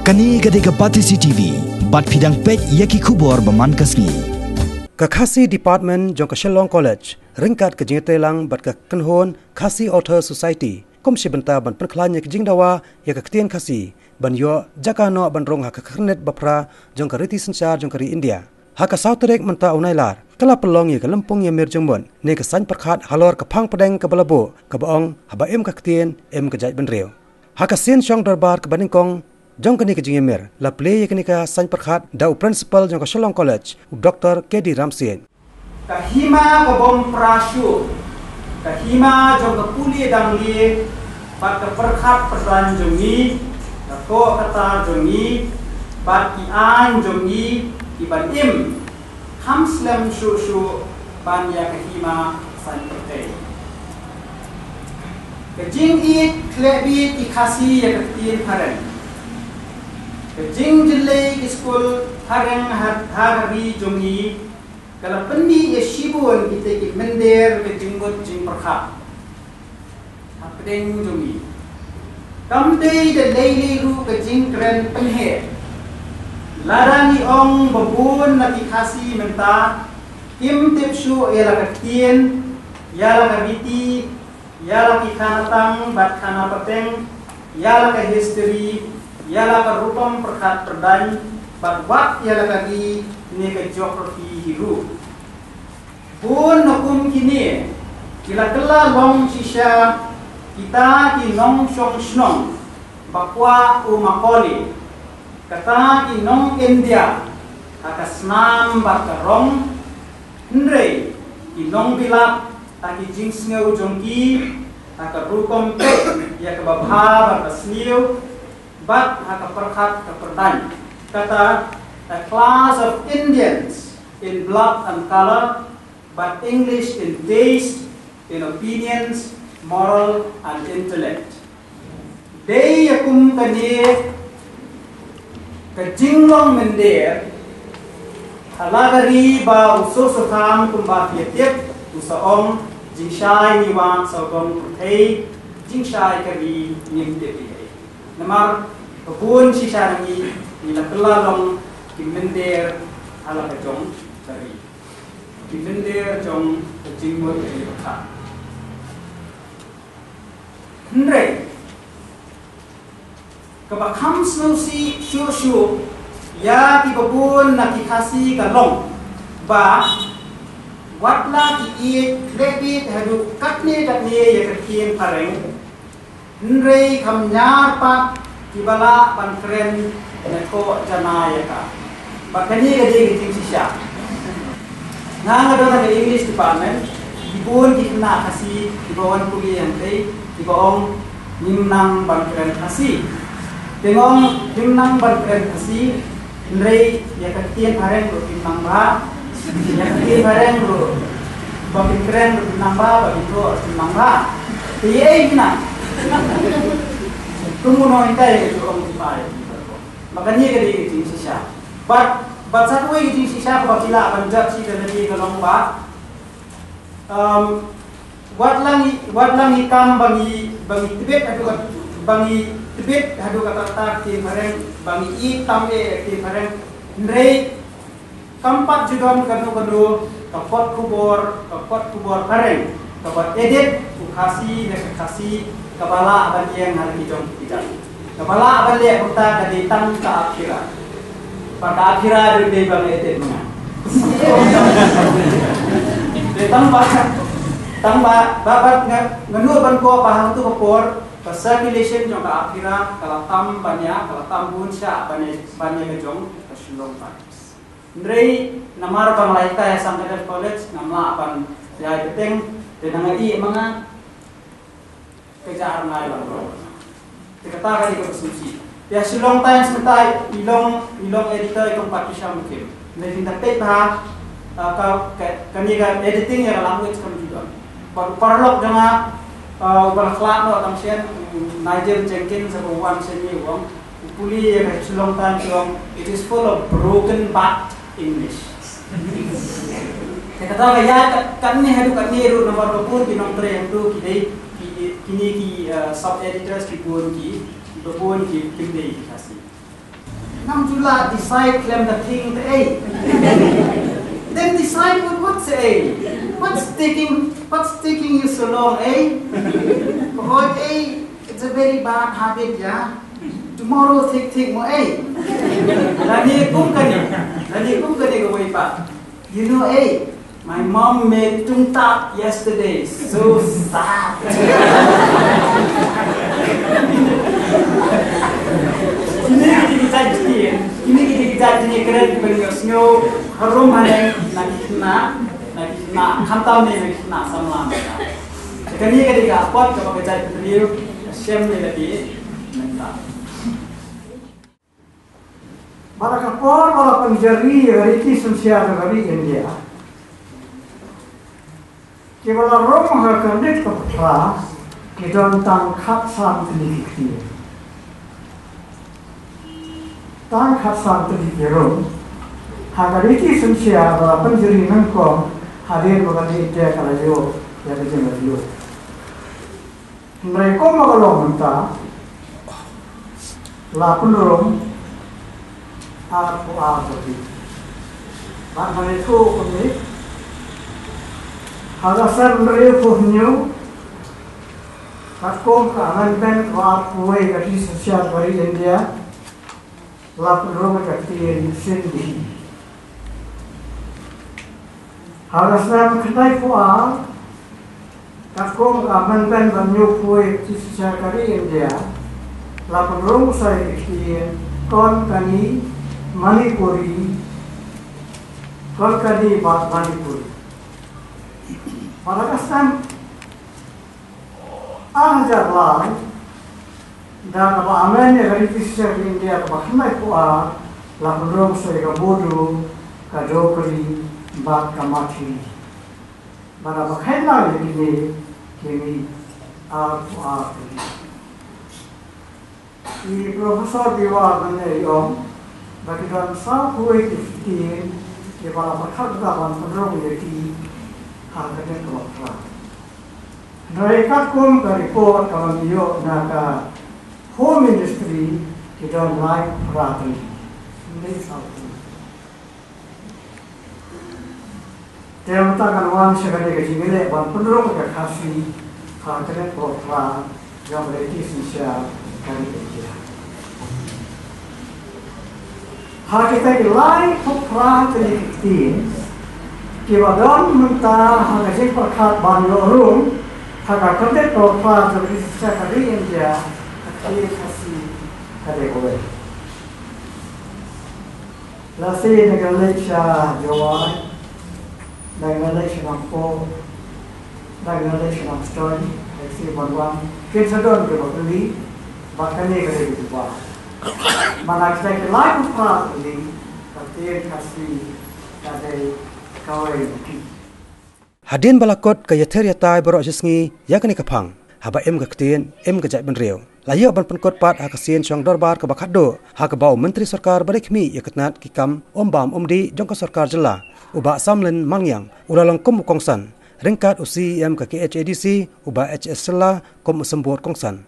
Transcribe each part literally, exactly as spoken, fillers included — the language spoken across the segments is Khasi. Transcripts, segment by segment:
Kane ka dei ka Batesi T V, bad phi dang peit ïa ki khubor ba man ka sngi. Ka Khasi Department jong ka Shillong College ryngkat ka jingïatreilang bad ka kynhun Khasi Author Society kum shi bynta ban pynkhlaiñ ïa ka jingdawa ïa ka ktien Khasi ban ïoh jaka noh ban rung ha ka khyrnit ba phra jong ka riti synshar jong ka ri India. Ha ka saw tarik mynta u Nailar ka la pynlong ïa ka lympung ïamir jingmut ne ka saiñ pyrkhat halor ka phang pdeng kaba la buh kaba ong, haba im ka ktien im ka jaitbynriew. Ha ka sien shong dorbar kaba nyngkong jong kane ka jingïamir, la plie ïa kane ka saiñ pyrkhat da u Principal jong ka Shillong College, u Doctor K D Ramsiej. Ka hima ka bym pra shuh, ka hima jong ka pule dang lieh, bad ka pyrkhat pyrdan jong ngi, ka koh ka tar jong ngi, bad ki aiñ jong ngi ki ban im, kham slem shuh shuh ban ïa ka hima saiñ pyrthei. Ka jingïeit khleh bit ki Khasi ïa ka ktien phareng. Ka jingjyllei ki skul phareng ha, ha ka ri jong ngi, ka la pynmih ïa shibun kita ki mynder ka jingmut jingpyrkhat hapdeng jong ngi. Kam dei da lei lei ruh ka jingkren pynheh. Lada ngi ong ba bun na ki Khasi mynta kim tip shuh ïa la ka ktien, ïa la ka riti, ïa la ki khana tang bad khana pateng, ïa la ka history, ïa la ka rukom pyrkhat pyrdaiñ, bad wat ïa la ka ri ne ka geography hi ruh. Bun na kum kine ki la kylla long shisha kita ki nongshong shnong ba kwah u Macaulay, kata ki nong India ha ka snam bad ka rong, hynrei ki nongbilat ha ki jingsngew jong ki, ha ka rukom peit ïa kaba bha bad ba sniew, bad ha ka pyrkhat ka pyrdaiñ. Kata, a class of Indians in blood and color, but English in taste, in opinions, moral and intellect. Dei ïa kum kane ka jinglong mynder ha la ka ri ba u Soso Tham kumba phi ïa tip u sa ong, jingshai ngi wad sawdong pyrthei, jingshai ka ri ngim tip ei ei. Namar ba bun shisha na ngi ngi la kylla long ki mynder ha la ka jong ka ri, ki mynder jong ka jingmut ka jingpyrkhat. Hynrei kaba kham sngewsih shuh shuh ïa kiba bun na ki Khasi ka long ba wat la ki ïeit khleh bit haduh katne katne ïa ka ktien phareng, hynrei kham ñiar pat kiba lah ban kren ne thoh janai ïa ka. Bad kane ka dei ka jingshisha. Nga nga don ha ka English department, ki bun ki khynnah Khasi kiba wan pule hangtei kiba ong, ngim nang ban kren Khasi. Te nga ong ngim nang ban kren Khasi, hynrei ïa ka ktien phareng ruh kim nang bha. Ïa ka ktien phareng ruh ba kim kren ruh kim nang bha, ba kim thoh ruh kim nang bha. Te ïa ei ki nang? Kumno ïa ka ïa ka jong ki pai. Ba kane ka dei ka jingshisha. Bad, bad sa kawei ka jingshisha kaba ki lah ban judge ïa ka lane ka long ba, um, wat la ngi, wat la ngi kam ba ngi, ba ngi tbit haduh ka, ba ngi tbit haduh katta katta ka ktien phareng, ba ngi ïeit tam eh ka ktien phareng, hynrei kam pat ju don kano kano ka kot khubor, ka kot khubor phareng kaba edit u Khasi ne ka Khasi kaba lah ban ïeng ha la ki jong ki jait. Kaba lah ban leh kumta ka dei tang ka Aphira. Ba ka Aphira ruh dei ba nga edit ma nga. Dei tang ba, tang ba, ba, ba nga, nga nud ban koh ba hangtu ka por ka circulation jong ka Aphira ka la tam ban ïa, ka la tam bun shah ban ïa, ban ïa ka jong ka Shillong Times. Hynrei namar ba nga la hikai ha Sangkadel College ngam lah ban ïai bteng, te na nga ïeh ma nga ka jar ngai lang rong. Te kata ka dei kaba sngewsih. Te ha Shillong Times mynta i long, i long editor i kong Patricia Mukim. Hynrei phin da peit bha, ah, ka, ka, kane ka editing ïa ka language kam ju don. Bad u paralok jong nga, ah, uba la khlad noh tang shen, u Nigel Jenkins, uba wan shen ïa u ong, u pule ïa ka Shillong Times u ong, it is full of broken bad English. Te kata ka ïa ka, katne haduh katne ruh namar ba bun ki nongtrei hangtu ki dei, ki, kine ki, eh, sub editors ki bun ki, ba bun ki, kim dei ki Khasi. Ngam ju lah decide khlem da kheiñ te ei. Then decide what, what te ei. What's taking, what's taking you so long, eh? Hooid ei, it's a very bad habit, yeah. Tomorrow thik thik mo ei. Lane kum kane, lane kum kane kawei pat. You know, eh, my mom made tungtap yesterday. So sad. Kine ki dei ki jait jingeh, kine ki dei ki jait jingeh kren kiba ngi ïohsngew harum haneng na ki khynnah, na ki khynnah khamtam ne na ki khynnah samla mynta. Te kane ka dei ka apot kaba ka jaitbynriew ka shem ïa lade mynta. Bad ha ka por ba la pynjari ïa ka riti synshar jong ka ri India, kiba la rung ha ka khyndit ka phra ki don tang khatsan tylli ki ktien. Tang khatsan tylli ki rung ha ka riti synshar ba la pynjari nyngkong hadien ba ka ri India ka la ïoh ïa ka jingïaid. Hynrei kumba ka long mynta, la pynrung arphew ar tylli. Bad nga ïathuh kumne, ha ka snem hynriewphew hynñiew, katkum ka amendment kaba arphew wei ka riti synshar ka ri India, la pynrung ka ktien Sindhi. Ha ka snem khyndaiphew ar, katkum ka amendment ba hynñiewphew wei ka riti synshar ka ri India, la pynrung sa ïa ka ktien Konkani, Manipuri, Konkani bad Manipuri. Bad ha ka snem ar hajar lai, da kaba amend ïa ka riti synshar ka ri India kaba khyndaiphew ar, la pynrung sa ïa ka Bodo, ka Dogri bad ka Maithili. Bad haba kheit lang ïa kine, ki mih arphew ar tylli. I Professor Biwa mynne i ong ba ki don sawphew wei ki ktien kiba la pyrkhat ban pynrung ïa ki ha ka khyndit kaba phra. Hynrei katkum ka report kaba ngi ïoh na ka Home Ministry, ki don laiphew phra tylli. Hynrei sawphew. Te mynta ngan wan sha kane ka jingïaleh ban pynrung ïa ka Khasi ha ka khyndit kaba phra jong ka riti synshar ka ri India. Ha kita ki laiphew phra tylli ki ktien kiba don mynta ha ka jingpyrkhat ban ïoh rung ha ka khyndit kaba phra jong ka riti synshar ka ri India, ka ktien Khasi ka dei kawei. Lehse ngi la leit sha Jowai, ngi la leit sha Nongpoh, ngi la leit sha Nongstoiñ, lehse ban wan kin sa don kiba kylli, ba kane ka dei kaba. Mynta kita ki laiphew phra tylli, ka ktien Khasi ka dei kawei na ki. Hadien ba la kut ka ïather ïatai baroh shi sngi ïa kane ka phang, haba im ka ktien, im ka jaitbynriew, la ïoh ban pynkut pat ha ka sien shong dorbar kaba khatduh, ha kaba u Myntri Sorkar ba dei khmih ïa ka tnat ki kam um bam um dih jong ka Sorkar Jylla, u Bah Samlin Malngiang, u la long kum u kongsan, ryngkat u C E M ka K H A D C, u Bah H S Shylla, kum u symbud kongsan.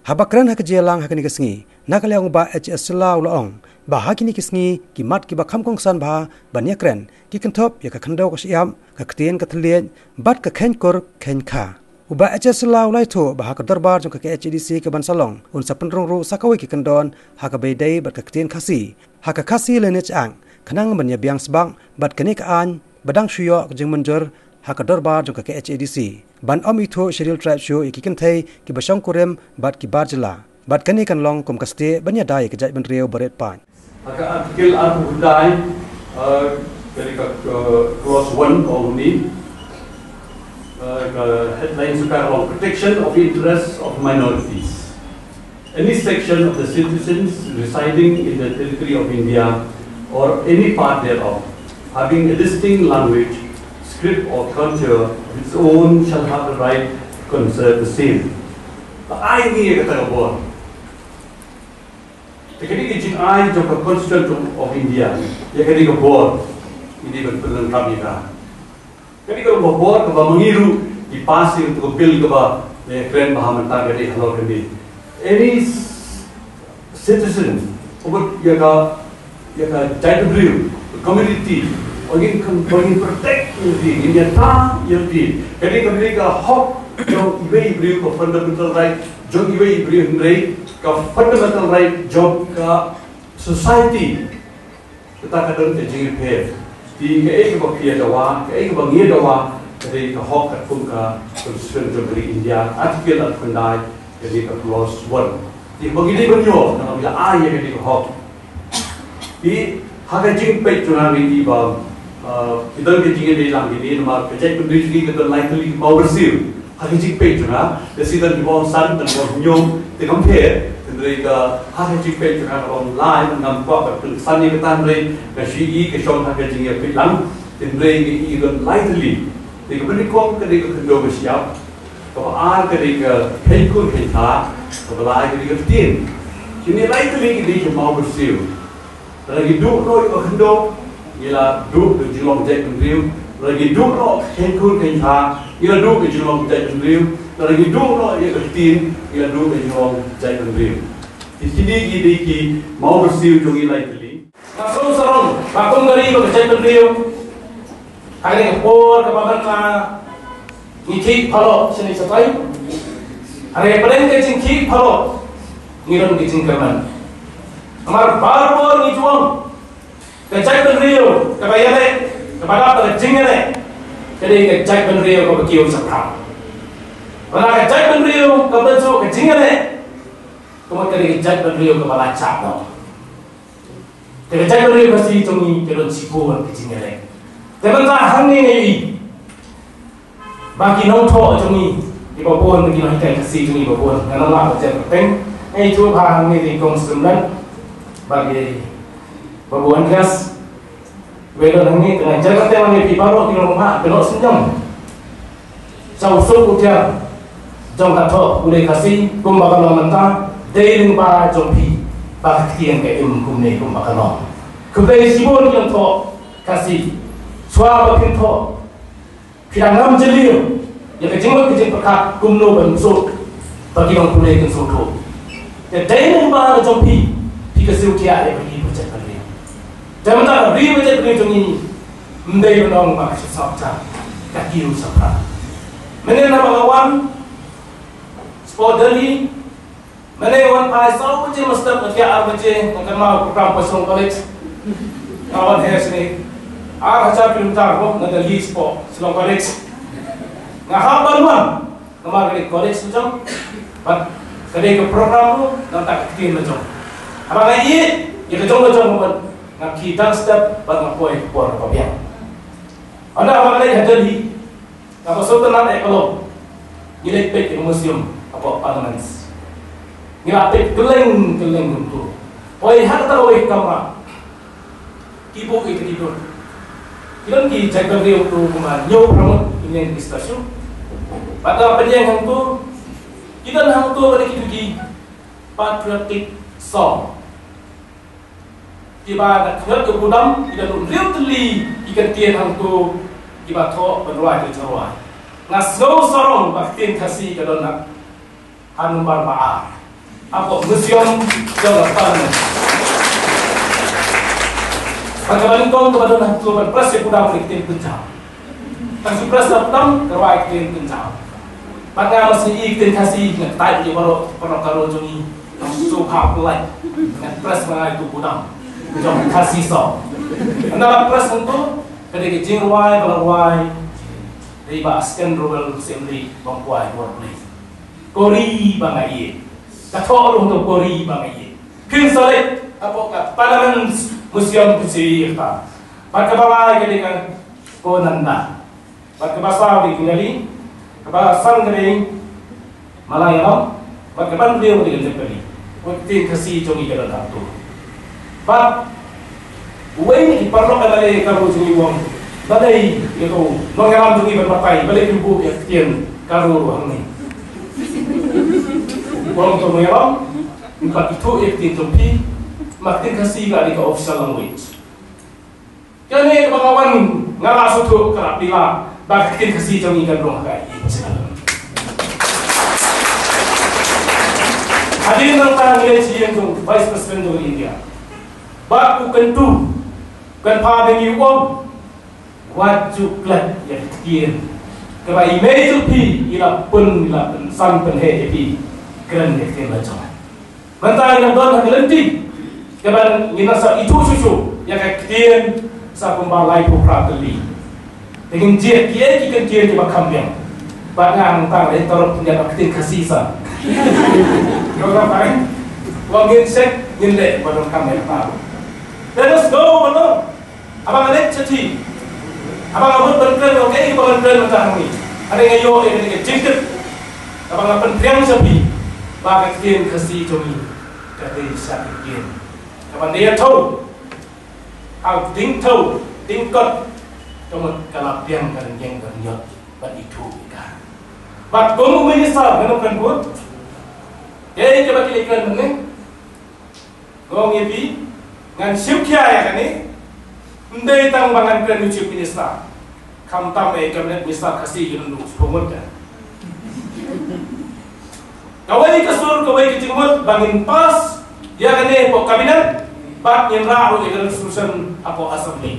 Haba kren ha ka jingïalang ha kane ka sngi, na ka liang u Bah H S Shylla u la ong ba ha kine ki sngi ki mat kiba kham kongsan bha ban ïakren ki kynthup ïa ka khyndew ka shyiap, ka ktien ka thylliej, bad ka kheiñ kur kheiñ kha. U Bah H S Shylla u la ïathuh ba ha ka dorbar jong ka K H A D C kaban sa long, un sa pynrung ruh sa kawei ka kyndon ha kaba ïadei bad ka ktien Khasi ha ka Khasi Lineage Act, khnang ban ïa biang sbak bad kane ka aiñ ba dang shu ïoh ka jingmynjur ha ka dorbar jong ka K H A D C, ban ym ithuh Scheduled Tribe shuh ïa ki kynthei kiba shongkurim bad ki bar jylla. Bad kane kan long kum ka stieh ban ïada ïa ka jaitbynriew barit paid. Ha ka Article arphew khyndai, uh, ka dei ka, uh, clause one ong kumne, uh, ka headline suka ong protection of interests of minorities. Any section of the citizens residing in the territory of India or any part thereof, having a distinct language, script or culture of its own, shall have the right to conserve the same. Ba ai ngi ïa kata ka bor. Te ka dei ka jingai jong ka Constitution of India ïa ka dei ka bor. Ngi dei ban pynlong kam ïa ka. Ka dei ka long ka bor kaba ma ngi ruh ngi pass ïa ka bill kaba ngi kren bha mynta ka dei halor kane. Any s-, citizen, uba ïa ka Ïa ka jaitbynriew, ka community, ba ngin, ba ngin protect ïa lade, ngin ïatai ïa lade. Kane ka dei ka hok jong iwei i briew, ka fundamental right jong iwei i briew, hynrei ka fundamental right jong ka society. Kata ka don ka jingïapher. Te kaei kaba ki ïa dawa, kaei kaba ngi ïa dawa, ka dei ka hok katkum ka Constitution jong ka ri India, Article arphew khyndai, ka dei ka clause one. Te kaba ngi dei ban ïoh, naba ngi la ai ïa ka dei ka hok. Te ha ka jingpeit jong nga ngi dei ba, uh, ki don ka jingïadei lang kine, namar ka jaitbynriew jong ngi ka don lai tylli ki mawbyrsiew. Ha ka jingpeit jong nga, da shisien ki bym san, tang bym hynñiew, te kam pher, hynrei ka, ha ka jingpeit jong nga ka long lai, ngam kwah ban pynsan ïa kata, hynrei nga shu i ka shong ha ka jingïapeit lang, hynrei ngi i don lai tylli. Te kaba nyngkong ka dei ka khyndew ba shyiap, kaba ar ka dei ka kheiñ kur kheiñ kha, kaba lai ka dei ka ktien. Kine lai tylli ki dei ki mawbyrsiew. Lada ngi duh noh ïa ka khyndew, ngi la duh ka jinglong jaitbynriew. Lada ngi duh noh ka kheiñ kur kheiñ kha, ngi la duh ka jinglong jaitbynriew. Lada ngi duh noh ïa ka ktien, ngi la duh ka jinglong jaitbynriew. Te kine ki dei ki mawbyrsiew jong ngi lai tylli. Nga sngew sarong ba kum ka ri bad ka jaitbynriew, ha kane ka por kaba mynta ngi khih phalot shane shatai. Hynrei hapdeng ka jingkhih phalot ngi don ka jingkyrmen. Namar barabor ngi ju ong, ka jaitbynriew kaba ïaleh, kaba dap da ka jingïaleh, ka dei ka jaitbynriew kaba kiew shaphrang. Lada ka jaitbynriew kaba shu ka jingïaleh, ka mut ka dei ka jaitbynriew kaba la jah noh. Te ka jaitbynriew Khasi jong ngi ka don shibun ka jingïaleh. Te mynta hangne nga ïohi ba ki nongthoh jong ngi, kiba bun, ba ki nonghikai Khasi jong ngi ba bun, ngan ym lah ban jan kyrteng. Nga ïathuh bha hangne ïa i Kong Srimblang bad ïa i Babu Andreas. Wei don hangne, te ngan jan kyrteng ïa phi baroh ki nongmah, ki nongshong sha u suk u tiar jong ka thoh pule Khasi kumba ka long mynta. Dei lyngba jong phi ba ka ktien ka im kumne kumba ka long. Khublei shibun ïa ki nongthoh Khasi. Shuwa ba phin thoh, phi dang ngam jylliew ïa ka jingmut ka jingpyrkhat kumno ban suk ba ki nongpule kin sngewthuh. Te dei lyngba jong phi, phi ka siew thiah ïa ka ri bad ka jaitbynriew. Te mynta ka ri bad ka jaitbynriew jong ngi, ym dei ban ong ba ka shu sap jar, ka kiew shaphrang. Mynne naba nga wan shapoh Delhi, mynne nga wan phai saw baje mynstep, nga thiah ar baje, nga kynmaw program poi Shillong College. Nga wan her shane ar hajar kilometer, oh, na Delhi shapoh Shillong College. Nga hap ban wan. Namar ka dei ka college la jong bad ka dei ka program ruh, nangta ka ktien la jong. Haba nga ïeit ïa ka jong la jong bad nga khie dang step bad nga poi ka por kaba biang. Hynda haba nga leit ha Delhi, nga ba sngewtynnat eh ka long, ngi leit peit ïa ka museum hapoh Parliament. Ngi la peit kylleng kylleng kumto. Poi ha kata kawei ka kamra, ki buh ïa ki dur. Ki don ki jaitbynriew kumba hynñiew phra ngut, ki ïeng ki statue. Bad da pynïeng hangto, ki don hangto kine ki, ki patriotic song. Kiba da khñiot ïa u budam, ki don hynriew tylli ki kyntien hangto, kiba thoh ban rwai ki jingïarap. Nga sngew sarong ba ka ktien Khasi ka don ha ha number ba ar hapoh museum jong ka Parliament. Bad kaba nyngkong kaba don hangto ban press ïa u budam ïa ka ktien Punjab. Tang shu press ïa u budam ka rwai ïa ka ktien Punjab. Bad nga masi ïa ka ktien Khasi, nga type ïa baroh, baroh ka roi jong ngi. Nga shu phah pynlait, nga press ma nga ïa u budam jong ka Khasi song. Hynda la press hangto, ka dei ka jingrwai ba la rwai da i Bah Second Royal Assembly Bangpwai Workplace. Ko ri ba nga ïeit. Ka thoh ruh hangto, ko ri ba nga ïeit. Phin sa leit hapoh ka Parliament Museum, phin sa ïohi ïa kata. Bad kaba lai ka dei ka Ko Nanda. Bad kaba saw ka dei ka Bengali. Kaba san ka dei Malayalam. Bad kaba hynriew ka dei ka Nepali. Ka ktien Khasi jong ngi ka don hangto. Bad uwei na ki paralok MLA ka roi jong ngi u ong, balei ïa ka nongïalam jong ngi ban batai, balei phi buh ïa ka ktien Garo ruh hangne? U ong, to nongïalam, ngim pat ithuh ïa ka ktien jong phi, ma ka ktien Khasi ka dei ka official language. Kane kaba nga wan nga la sngewthuh, ka la plie ba ka ktien Khasi jong ngi kan rung ha ka ïing. Hadien nangta ngi leit sha ïing jong Vice President jong India. Bad u kyntu, kan pha ba ngi u ong, wat ju klet ïa ka ktien kaba i mei jong phi i la pyn, i la pynsan pynheh ïa phi. Kren ïa ka ktien la jong. Mynta ngi dang don ha ka lynti kaba ngi nang sa ithuh shuh shuh ïa ka ktien sa kumba laiphew phra tylli. Te ngin jied kiei ki kyntien kiba kham biang. Bad nga nang tang dei tang ruh pynjah ka ktien Khasi sa. Kaba pynban, wat ngin check, ngin leh ba donkam ïa kata. Let us go, ba donkam. Haba nga leit sha phi, haba nga mut ban kren, okay, haba nga kren mynta hangne, hynrei nga ïoh ïa kane ka jingtip. Haba nga pynphriang sha phi ba ka ktien Khasi jong ngi ka dei shisha ka ktien kaban dei ïa thew, ha ding thew ding kot, ka mut ka la biang ka ryngeng ka ryngïot ban ithuh ïa ka. Bad kum u minister ngan ym kren bun. Dei kaba ki leh kren mynne. Nga ong ïa phi, ngan shim khia ïa kane. Ym dei tang ba ngan kren u Chief Minister, khamtam eh Cabinet Minister Khasi ïa ndu shu ngut ka. Kawei ka sur, kawei ka jingmut ba ngin pass ïa kane hapoh Cabinet bad ngin rah ruh ïa ka resolution hapoh Assembly.